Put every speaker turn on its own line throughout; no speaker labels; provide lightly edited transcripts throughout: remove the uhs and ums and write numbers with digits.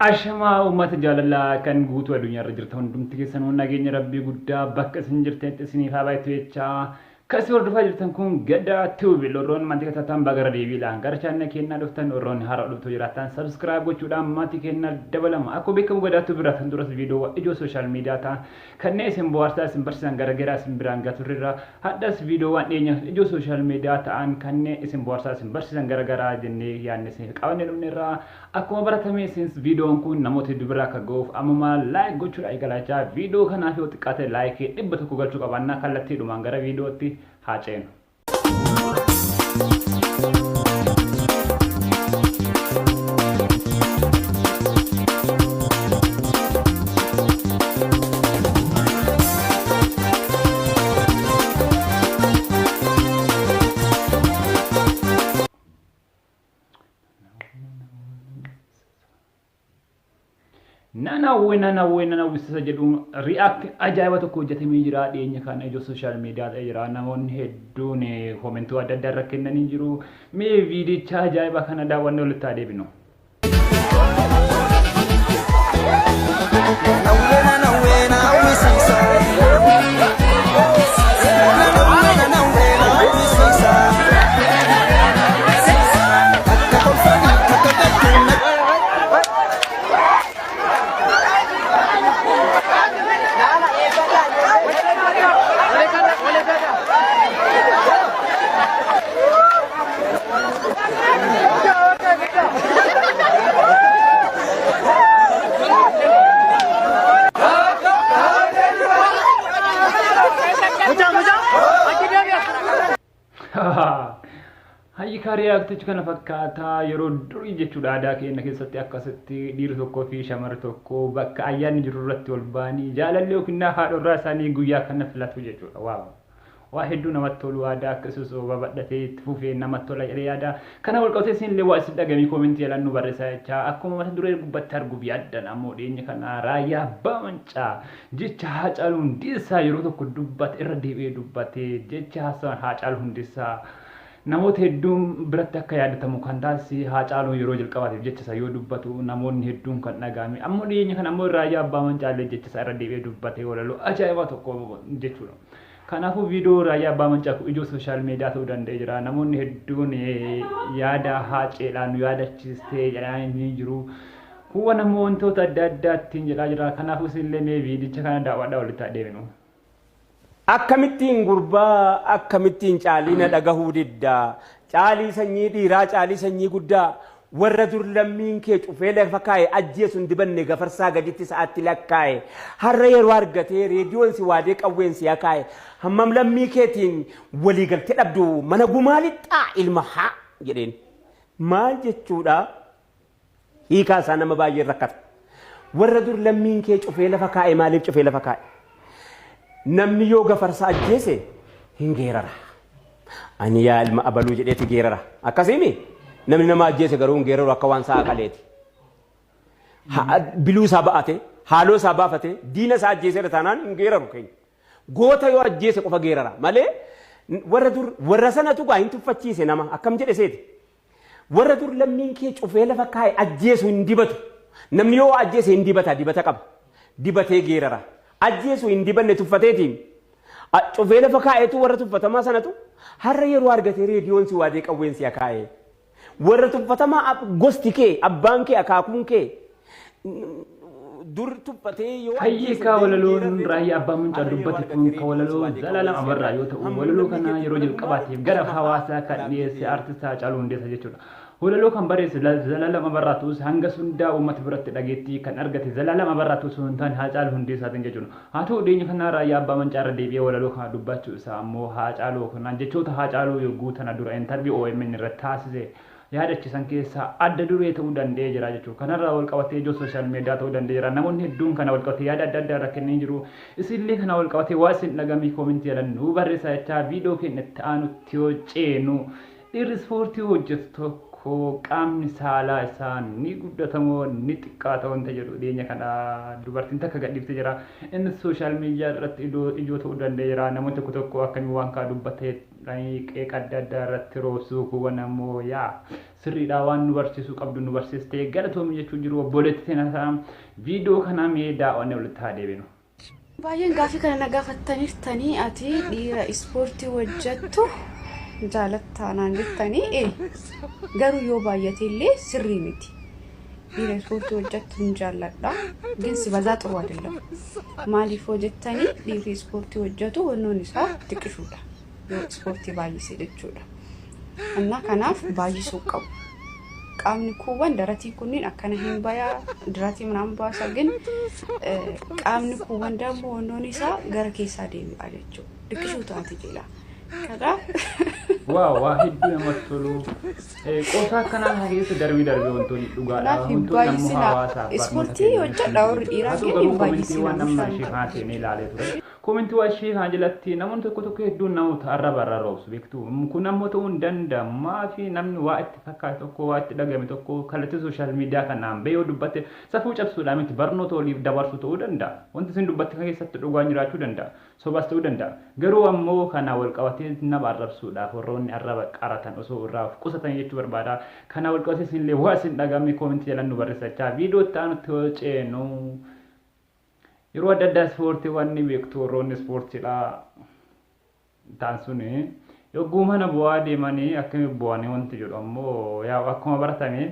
Ashamaa uummata jaalalaa kan guutuu addunyaarra jirtan hundumti keessanuu nageenya rabbii guddaa bakka isin jirtanitti isiniif haa baay'atu jechaa kan isin hordofaa jirtan kun Gadaa Tube. Warroonni maatii kan taatan bagara deebiidhaan gara chaanala keenyaa dhuftan, warroonni haaraa dhuftuu jiraattan subscribe gochuudhaan maatii keenyaa dabalama. Akkuma beekamu Gadaa Tube irraa kan duras viidiyoo ijoo social media ta'an kanneen isin bohaarsaa isin barsiisan garagaraa isin biraan gahaa turreerra. Hadhas viidiyoowwan dhiyeenya ijoo social media ta'an kanneen isin bohaarsaa isin barsiisan garagaraa jennee yaadne isiniif qabannee dhufneerra. Akkuma baratame isinis viidiyoon kun namoota hedduu bira akka ga'uuf ammuma like gochuudha eegalachaa. Viidiyoo kanaaf yoo xiqqaate like 100 galchuu qabaannaa. Kallattiidhumaan gara viidiyootti haa ceenu. Nanawwee nanawwee nanawwisisa jedhu react ajaa'iba tokko hojjetamee jira. Dhiyeenya kana ijoo social media ta'ee jira. Namoonni hedduun koomentuu adda addaa irra kennanii jiru. Mee viidicha ajaa'iba kana daawwannee walitti haa deebinu.
Nanawwee nanawwee nanawwisiisa. Nanawwee nanawwee nanawwisiisa. Takka kolfanii takka gadduun.
Hayyikaa react kana fakkaataa yeroo durii jechuudha, aadaa keenya keessatti akkasitti dhiirri tokkoo fi shamarri tokko bakka ayyaanni jiru irratti ol ba'anii jaalalli yookiin haadhorraa isaanii guyyaa kana filatu jechuudha. Wow! Waa hedduu namatti tolu, aadaa akkasumas babal'atee itti fufee namatti tola jedhee yaada. Kana wal qabatee isin illee waa isin dhagamii koomentii jalaan nu barreessaa jechaa, akkuma mata duree gubbatti arguuf yaaddan ammoo dhiyeenya kana Raayyaa Abbaa Mancaa jecha Haacaaluu Hundeessaa yeroo tokko dubbate irra deebi'ee dubbate. Jecha haasawaan Haacaaluu Hundeessaa namoota hedduun biratti akka yaadatamu kan taasise, Haacaaluun yeroo jalqabaatiif jecha isaa yoo dubbatu namoonni hedduun kan dhaga'ame. Ammoo dhiyeenya kana ammoo Raayyaa Abbaa Mancaallee jecha isaa irra deebi'ee dubbate, walaloo ajaa'ibaa tokko jechuudha. Kanaafuu viidiyoo Raayyaa Abbaa Mancaa kun ijoo social media ta'uu danda'ee jira. Namoonni hedduun yaada Haaceedhaan nu yaadachiistee jedhanii jiru. Kuuwwan ammoo wantoota adda addaa ittiin jedhaa jira. Kanaafuu isinillee mee viidicha kana daawwadhaa walitti haa deebinu.
Akkamittiin gurbaa, akkamittiin Caalii na dhagahuu didda? Caalii sanyii dhiiraa, Caalii sanyii guddaa, warra dur lammiin kee cufee lafa kaa'e ajjeesu hin dibanne gafarsaa gaditti sa'aatti lakkaa'e, har'a yeroo argatee reediyoon si waadee qawween si akaa'e, hammam lammii keetiin walii galtee dhabdu mana gumaa lixxaa ilma haa jedheen. Maal jechuudha? Hiikaa isaa nama baay'een rakkata. Warra dur lammiin kee cufee lafa kaa'e, maaliif cufee lafa kaa'e? Namni yoo gafarsa ajjeese hin geerara. Ani yaa ilma abaluu jedheeti geerara. Akkasiimi? Namni nama ajjeese garuu hin geeraru, akka waan sa'a qaleeti. Biluu isaa ba'ate, haaloo isaa baafate, diina isaa ajjeeseera taanaan hin geeraru keenya. Goota yoo ajjeese qofa geerara malee warra dur warra sanatu gaa hin tuffachiise nama akkam jedhe seeti. Warra dur lammiin kee cufee lafa kaa'e ajjeesu hin dibatu. Namni yoo ajjeese hin dibata, dibata qaba. Dibatee geerara. Ajjeesu hin dibanne tuffateetiin. Cufee lafa kaa'etu warra tuffatamaa sanatu har'a yeroo argatee reediyoon si waadee qawween si akaa'ee. Warra tuffatamaa gosti kee, abbaan kee, akaakuun kee dur tuffatee yoo
Hayyee kaa, walaloon Raayyaa Abbaa Mancaa dubbate kun ka walaloo Zalaalam Abarraa yoo ta'u, walaloo kana yeroo jalqabaatiif gara hawaasaa kan dhiyeesse artist Haacaaluu Hundeessaa jechuudha. Walaloo kan barreesse Zalaalam Abarraa ta'us, hanga hundaa uummata biratti dhageettii kan argate Zalaalam Abarraa ta'us osoo hin taane Haacaaluu Hundeessaatiin jechuudha. Haa ta'u, dhiyeenya kana Raayyaa Abbaa Mancaa irra deebi'ee walaloo kana dubbachuu isaa ammoo Haacaaluu kanaan jechoota Haacaaluu yogguu tana dura interview OMN irratti taasise yaadachiisan keessaa adda duree ta'uu danda'ee jira jechuudha. Kanarraa wal qabatee ijoo social media ta'uu danda'ee jira. Namoonni hedduun kana wal qabatee yaada adda addaa irra kennanii jiru. Isinillee kana wal qabatee waa isin dhagamii koomentii jalan nuu barreessaa jechaa, viidiyoo keenya itti aanutti yoo ceenu, dhiirri ispoortii hojjetu tokko qaamni saalaa isaa ni guddatamoo ni xiqqaata wanta jedhu dhiyeenya kana dubartiin takka gadhiiftee jira. Innis social media irratti ijoo ta'uu danda'ee jira. Namoonni tokko tokko akkamiin waan kana dubbate Qeeqa adda addaa irratti roobsuu kuuwwan ammoo yaa sirriidhaa waan nu barsiisuu qabdu nu barsiistee galatoomi jechuu jiru obboleetti teena viidiyoo kana mee daawwannee walitti haa deebinu.
Baay'een gaafii kana na gaafattaniirtanii ati dhiira ispoortii hojjettu jaalattaa naan jettanii garuu yoo baay'ate illee sirrii miti. Dhiira ispoortii hojjettu hin jaalladha. ግን ሲበዛ ጥሩ አይደለም። Maaliif hojjettanii dhiirri ispoortii hojjetu wannoon isaa xiqqishuudha. Yoo ispoortii baay'ise jechuudha. እና kanaaf baay'isuu qabu. Qaamni kuuwwan daratii kunniin akkana hin bayaa daratii ምናምን baasa ግን qaamni kuuwwan ደግሞ wannoon isaa gara keessaa deebi'a jechuudha. Xiqqishuu taate jedha. Kanaaf
Waaw waa hedduu namatti tolu. Qoosaa akkanaa kana keessa darbii darbee wantoonni dhugaadha.
Kanaaf hin
Wantoonni ammoo
baay'isinaa.
hawaasaaf barnoota
Ispoortii
kennan
hojjedha warri dhiiraa
Haa ta'u
ግን
garuu
hin
koomentiiwwan
baay'isinaa
amma
bishaan
ishee
qabu.
kana seenee ilaalee ture. Koomentiiwwan ishee kana jalatti namoonni tokko tokko hedduun namoota arraba irra roobsu beektu. Kun ammoo ta'uu hin danda'amu. Maafi namni waa itti fakkaate tokko waa itti dhagame tokko kallattii sooshaal miidiyaa kanaan bahee yoo dubbatte safuu cabsuudhaan miti barnoota waliif dabarsu ta'uu danda'a. Wanti isin dubbatte kana keessatti dhugaan jiraachuu danda'a. Sobas ta'uu danda'a. Garuu ammoo kana wal qabatee nama arrabsuudhaaf warroonni arraba qaratan osoo irraa of qusatan jechuu barbaada. Kana wal qabatee isinillee waa isin dhagame koomentii jalaan nu barreessachaa viidiyoo itti aanutti yoo ceenu yeroo adda addaa ispoortiiwwan ni beektu warroonni ispoortiidha ta'an suni yogguu mana bu'aa deemanii akkamitti bu'anii wanti jedhu ammoo yaa akkuma baratame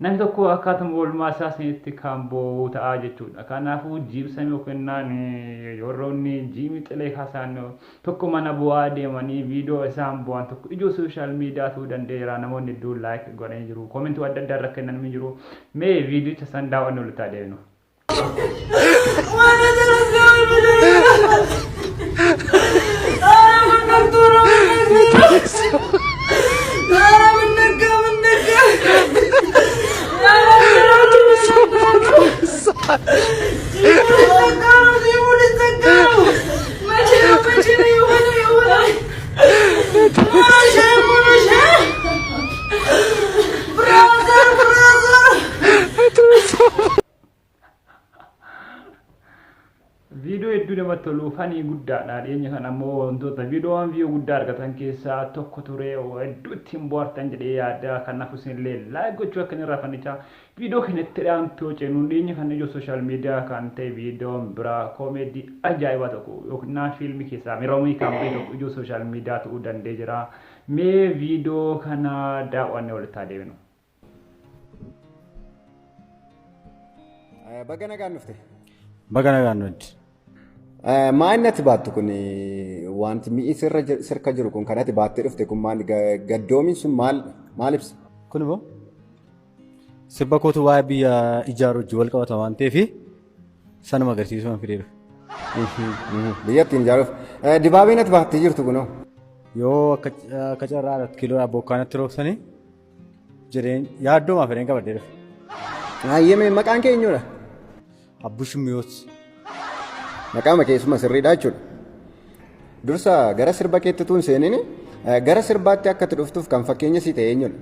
namni tokko akkaatuma oolmaa isaa sanitti kan bo'u ta'a jechuudha. Kanaafuu jiibsame yookiin warroonni jiimii xilee kaasaan tokko mana bu'aa deemanii viidiyoo isaan bu'an tokko ijoo sooshaal miidiyaa ta'uu danda'eera. Namoonni hedduun like godhanii jiru. Koomentii adda addaa irra kennanii jiru. Mee viidiyicha san daawwanne walitti haa deebinu. Viidiyoo hedduu namatti tolu fanii guddaadha. Dhiyeenya kana ammoo wantoota viidiyoowwan view guddaa argatan keessaa tokko ture hedduu ittiin bohaartan jedhee yaada. Kanaaf isinillee like gochuu akka hin irraanfannichaa viidiyoo kanatti dhiyaantu yoo ceenu dhiyeenya kana ijoo sooshaal miidiyaa kan ta'e viidiyoon biraa koomeedii ajaa'ibaa tokko yookiin fiilmii keessaa miroomii kan ba'e tokko ijoo sooshaal miidiyaa ta'uu danda'ee jira. Mee viidiyoo kana daawwannee walitti haa deebinu.
Baga nagaan dhufte.
Baga nagaan nuti.
Maal ati baattu kun wanti mi'i sirra sirka jiru kun kan ati baattee dhufte kun maal gaddoomiin sun maal maal ibsa?
Kun immoo sirba kootu waa'ee biyya ijaaruu wajjin wal qabata waan ta'eef sanuma agarsiisuu fidee dhufe.
Biyya ittiin ijaaruuf. Dibaabeen ati baattee jirtu kunoo?
Yoo akka carraa kiiloo bokkaanatti roobsanii jedheen yaaddoomaa fedheen qabadhee dhufe.
Hayyame maqaan kee eenyudha?
Abbush Miyoot.
Maqaama keessuma sirriidha jechuudha. Dursa gara sirba keetti tuun seenini gara sirbaatti akka ati dhuftuuf kan fakkeenya si ta'e eenyudha?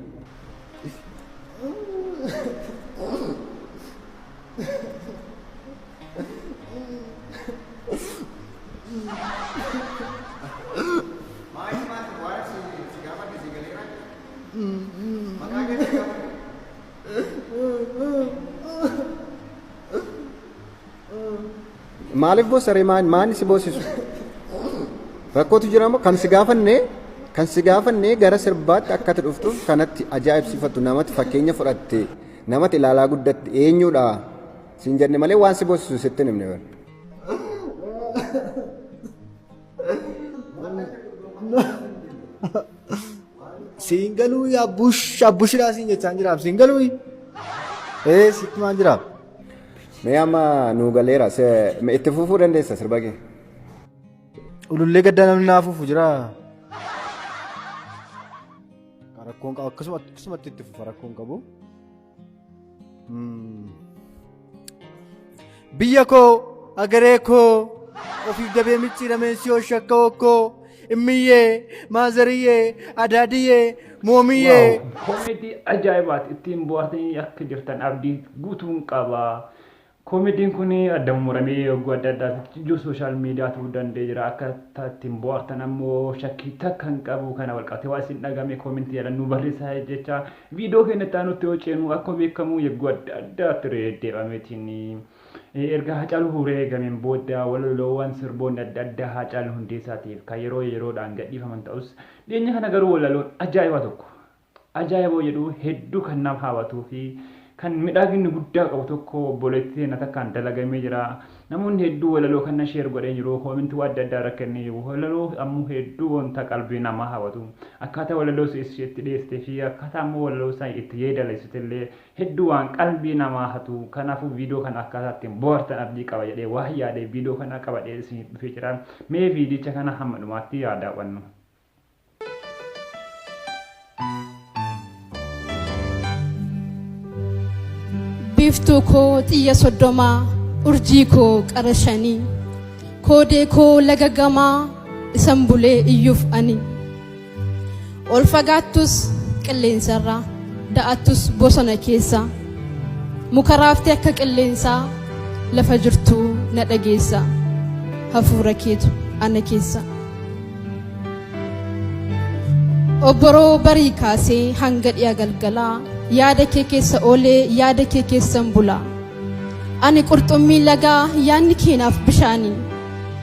Maaliif boossa ree maal si boosisu? Rakkootu jira moo kan si gaafanne kan si gaafanne gara sirbaatti akka ati dhuftuuf kanatti ajaa'ibsiifattu namatti fakkeenya fudhatte namatti ilaalaa guddatte eenyudha siin jenne malee waan si boosisu sitti hin himne bara.
Siin galuu abbush abbushiidhaa siin jechaan jiraam siin galuu. Ee sitti maan jiraam.
Mee amma nuu galeera itti fufuu dandeessa sirba kee.
Ulullee gaddaa namni naa fufu jira. Rakkoon qabu akkasuma akkasumatti itti fufa rakkoon qabu. Biyya koo agaree koo ofiif dabee micciirameen si shakka okkoo immiyyee maazariyyee adaadiyyee moomiyyee.
Koomeedii ajaa'ibaati ittiin bohaartanii akka jirtan abdii guutuun qaba. Koomediin kun adda muramee yogguu adda addaatti ijoo social media ta'uu danda'ee jira. Akka ittiin bohaartan ammoo shakkii takka hin qabu. Kana walqabatee waa isin dhagame koomentii jedhan nu barreessaa jecha. Viidiyoo keenya itti aanutti yoo ceenu, akkuma beekamu yogguu adda addaatti deddeebi'ameetiin erga Haacaaluu Huree eegameen booda walaloowwan sirboonni adda addaa Haacaaluu Hundeessaatiif kan yeroo yeroodhaan gadhiifaman ta'us, dhiyeenya kana garuu walaloon ajaa'ibaa tokko, ajaa'iboo jedhu, hedduu kan nama hawwatuu fi kan midhaaginni guddaa qabu tokko obboleettii teenya takkaan dalagamee jira. Namoonni hedduu walaloo kana share godhee jiru. Koomentii adda addaa irra kennee jiru. Walaloo ammoo hedduu wanta qalbii namaa hawwatu. Akkaataa walaloo itti dhiyeessitee fi akkaataa ammoo walaloo isaa itti yeedaleessite illee hedduu waan qalbii namaa hatu. Kanaafuu viidiyoo kana akkaataa ittiin bohaartan abdii qaba jedhee waa yaadee viidiyoo kana qabadhee isiniif dhufee jira. Mee viidicha kana hamma dhumaatti yaa daawwannu.
Biiftuu koo xiyya 30, urjii koo qara shanii, koodee koo laga gamaa isan bulee iyyuuf ani. Ol fagaattus qilleensarraa, da'attus bosona keessa, muka raaftee akka qilleensaa lafa jirtuu na dhageessa, hafuura keetu ana keessa. Obboroo barii kaasee hanga dhi'a galgalaa yaada kee keessa oolee yaada kee keessan bula. Ani qurxummii lagaa, yaadni keenaaf bishaanii,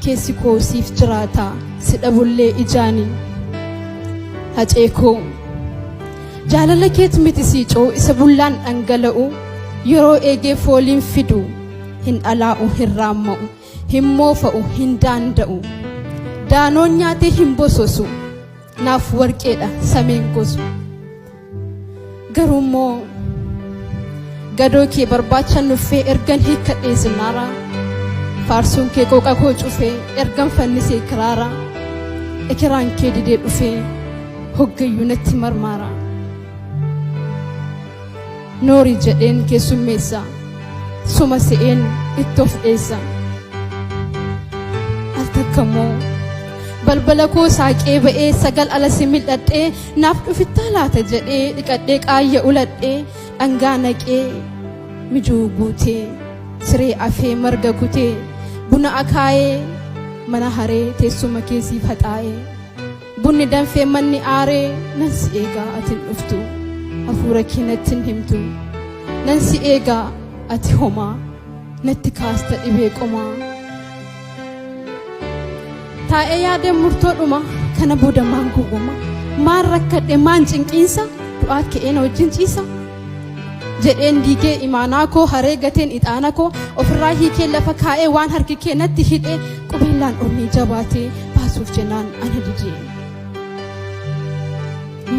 keessi koo siif jiraata si dhabullee ijaanii. Hacee koo, jaalala keetu miti siicoo isa bullaan dhangala'u, yeroo eegee fooliin fidu hin dhalaa'u, hin raamma'u, hin moofa'u, hin daanda'u. Daanoon nyaatee hin bososu, naaf warqeedha sameen gosu. Garuu immoo gadoo kee barbaacha nuffee ergan hiikkadhee zinnaara. Faarsuun kee qooqa koo cufee ergan fannisee kiraara. Ekeraan kee didee dhufee hoggayyuu natti marmaara. Noori jedheen keessummeessa, suma se'een itti of dheessa. Al takka immoo balbala koo saaqee ba'ee sagal ala si mil'adhee, naaf dhufittaa laata jedhee dhiqadhee qaayya uladhee, dhangaa naqee, mijuu guutee, siree afee, marga kutee, buna akaayee, mana haree, teessuma kee siif haxaa'ee. Bunni danfee manni aaree nan si eegaa, ati hin dhuftu, hafuura kee natti hin himtu. Nan si eegaa, ati homaa natti kaasta dhibee qomaa. Taa'ee yaadeen murtoodhuma kana booda maan gowwoma, maan rakkadhe, maan cinqiinsa du'aat ka'ee na wajjin ciisa jedheen diigee imaanaa koo haree gateen ixaana koo ofirraa hiikee lafa kaa'ee, waan harki kee natti hidhe qubeellaan onnee jabaatee baasuuf jennaan ana didee.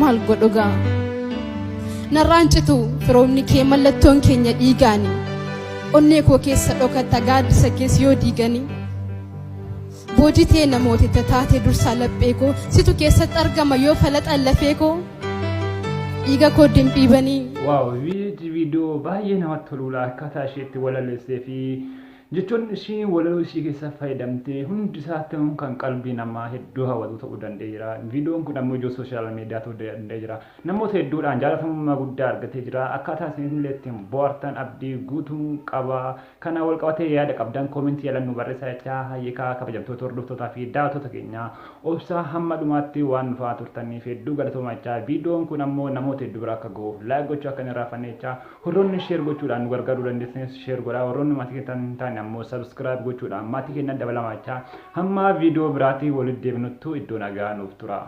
Maal godhugaa? Narraan citu firoomni kee, mallattoon keenya dhiigaani. Onnee koo keessa dhokatta gaaddisa kees yoo diigani. Boojitee namootetta taate dursaa laphee koo, situ keessatti argama yoo falaxan lafee koo. Dhiiga koo dimbiibanii.
Wow, viidiyoo baay'ee namatti toludha. Akkaataa ishee itti walaleessee fi jechoonni ishii walaloo ishii keessa fayyadamtee hundi isaatti kan qalbii namaa hedduu hawwatu ta'uu danda'eera. Viidiyoon kun ammoo ijoo social media ta'uu danda'ee jira. Namoota hedduudhaan jaalatamummaa guddaa argatee jira. Akkaataa isin illee ittiin bohaartan abdii guutuun qaba. Kana wal qabatee yaada qabdan koomentii jalaan nu barreessaa jechaa, hayyeekaa kabajamtoota hordoftootaa fi daawwattoota keenya, obsaa hamma dhumaatti waan nu faana turtaniif hedduu galatoomaa jechaa, viidiyoon kun ammoo namoota hedduu bira akka gahuuf like gochuu akka hin irraanfanne jechaa, warroonni share gochuudhaan nu gargaaruu dandeessanis share godhaa, warroonni maatii keenya hin taane ammoo subscribe gochuudhaan maatii keenya dabalamaa jechaa, hamma viidiyoo biraatii walitti deebinuttu iddoo nagaa nuuf tura.